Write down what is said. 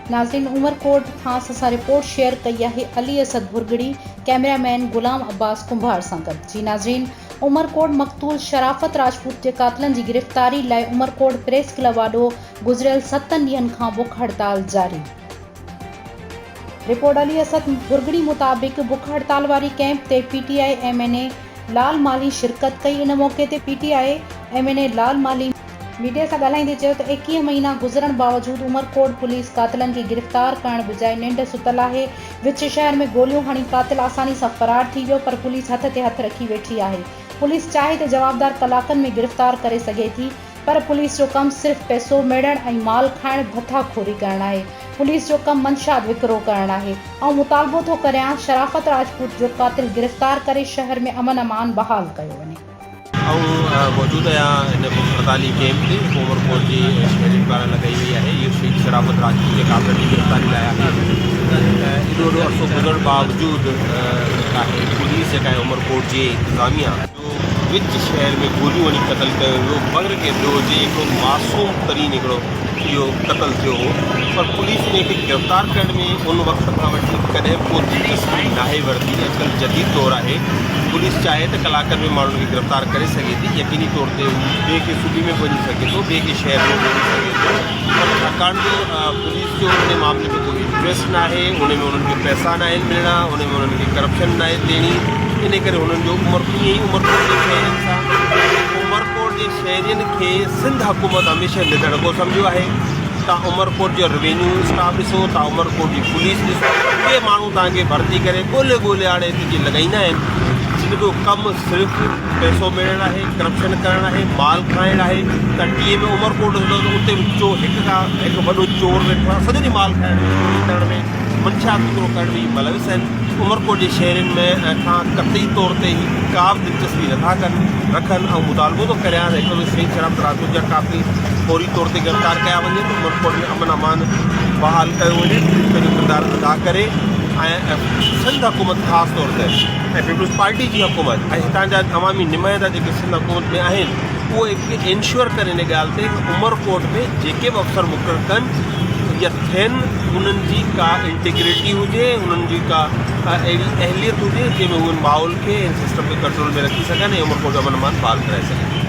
ناظرين عمرڪوٽ کان اسان رپورٽ شيئر ڪئي آهي علي اسد ڀرڳڙي ڪئميرا مين غلام عباس ڪنڀار سان گڏ جي ناظرين عمرڪوٽ مقتول شرافت راجپوت جي قاتلن جي گرفتاري لاء عمرڪوٽ پريس ڪلب آڏو گذريل ستن ڏينهن کان بک هڙتال جاري. رپورٽ علي اسد ڀرڳڙي مطابق بک هڙتال واري ڪئمپ تي P T I M N A Lal Malhi شرڪت ڪئي ان موقعي تي P T I M N A Lal Malhi media سان ڳالهائيندي چيو ته 21 مهينا گذرڻ باوجود عمرڪوٽ پوليس قاتلن کي گرفتار ڪرڻ بجاء ننڊ ستل آهي، وچ شهر ۾ گوليون هڻي قاتل آساني سان فرار ٿي ويو پر پوليس هٿ تي هٿ رکي ويٺي آهي، پوليس چاهي ته جوابدار ڪلاڪن ۾ گرفتار ڪري سگهي ٿي پر پوليس جو ڪم صرف پئسو ميڙڻ ۽ مال کائڻ ڀتا خوري ڪرڻ آهي، پوليس جو ڪم منشيات وڪرو ڪرڻ آهي، آئون مطالبو ٿو ڪريان شرافت راجپوت جو قاتل گرفتار ڪري شهر ۾ امن امان بحال ڪيو وڃي. آئون موجود آهيان هن بک هڙتالي ڪئمپ تي جيڪو عمرڪوٽ جي شهرين پاران لڳائي وئي آهي. اهو شهيد شرافت راجپوت جي قاتلن جي گرفتاري لاء آهي ته ايڏو وڏو عرصو گذرڻ باوجود جيڪا آهي پوليس جيڪا آهي عمرڪوٽ جي انتظاميا جو وچ شهر ۾ گوليون هڻي قتل ڪيو ويو بغير ڪنهن ڏوهه جي هڪڙو معصوم ترين هڪڙو اهو قتل ٿيو هو پر پوليس انهي کي گرفتار ڪرڻ ۾ ان وقت کان وٺي ڪڏهن به ڪو دلچسپي ناهي ورتي اڄڪلهه جديد دور آهي پوليس چاهي ته ڪلاڪن ۾ ماڻهن کي گرفتار ڪري سگهي ٿي يقيني طور تي هو ٻئي ڪنهن صوبي ۾ به وڃي سگهي ٿو ٻئي ڪنهن شهر ۾ به وڃي سگهي ٿو پر ڇاڪاڻ جو پوليس جو ان معاملي ۾ ڪو انٽريسٽ ناهي ان ۾ انهن کي پئسا ناهن ملڻا ان ۾ انهن کي ڪرپشن ناهي ٿيڻي ان ڪري هنن جو عمر ائين ئي عمرڪوٽ جي شهرين سان عمرڪوٽ جي شهرين کي سنڌ حڪومت هميشه نڌڻڪو سمجهيو آهي. توهان عمرڪوٽ جو روينيو اسٽاف ڏسو، توهان عمرڪوٽ جي پوليس ڏسو، اهي ماڻهو توهان کي ڀرتي ڪري ڳولي ڳولي آڻي هتي جي لڳائيندا آهن، جن جو ڪم صرف پئسو ميڙڻ آهي، ڪرپشن ڪرڻ آهي، مال کائڻ آهي. توهان ٽي ايم عمرڪوٽ ڏسندو ته اتي به چور هڪ کان هڪ وڏو چور ويٺو آهي، سڄو ڏينهن مال کائڻ ۾ چوري ڪرڻ ۾، منشيات وڪرو ڪرڻ ۾ ئي ملوث آهن. عمرڪوٽ جي شهرين ۾ کان قطعي طور تي هي ڪا به دلچسپي نٿا ڪن رکن آئون مطالبو ٿو ڪريان ته هڪڙو ته شهيد شرافت راجپوت جا قاتل فوري طور تي گرفتار ڪيا وڃن عمرڪوٽ ۾ امن امان بحال ڪيو وڃي پوليس پنهنجو ڪردار ادا ڪري ۽ سنڌ حڪومت خاص طور تي ۽ پيپلز پارٽي جي حڪومت ۽ هتان جا عوامي نمائندا جيڪي سنڌ حڪومت ۾ آهن اهي انشور ڪن ان ڳالهه تي ته عمرڪوٽ ۾ جيڪي به افسر مقرر ڪن يا ٿين انهن جي ڪا انٽيگريٽي هجي انهن جي ڪا اهڙي اهليت هجي جنهن ۾ هو ان ماحول کي ان سسٽم کي ڪنٽرول ۾ رکي سگهن ۽ عمرڪوٽ جو امن امان بحال ڪرائي سگهن.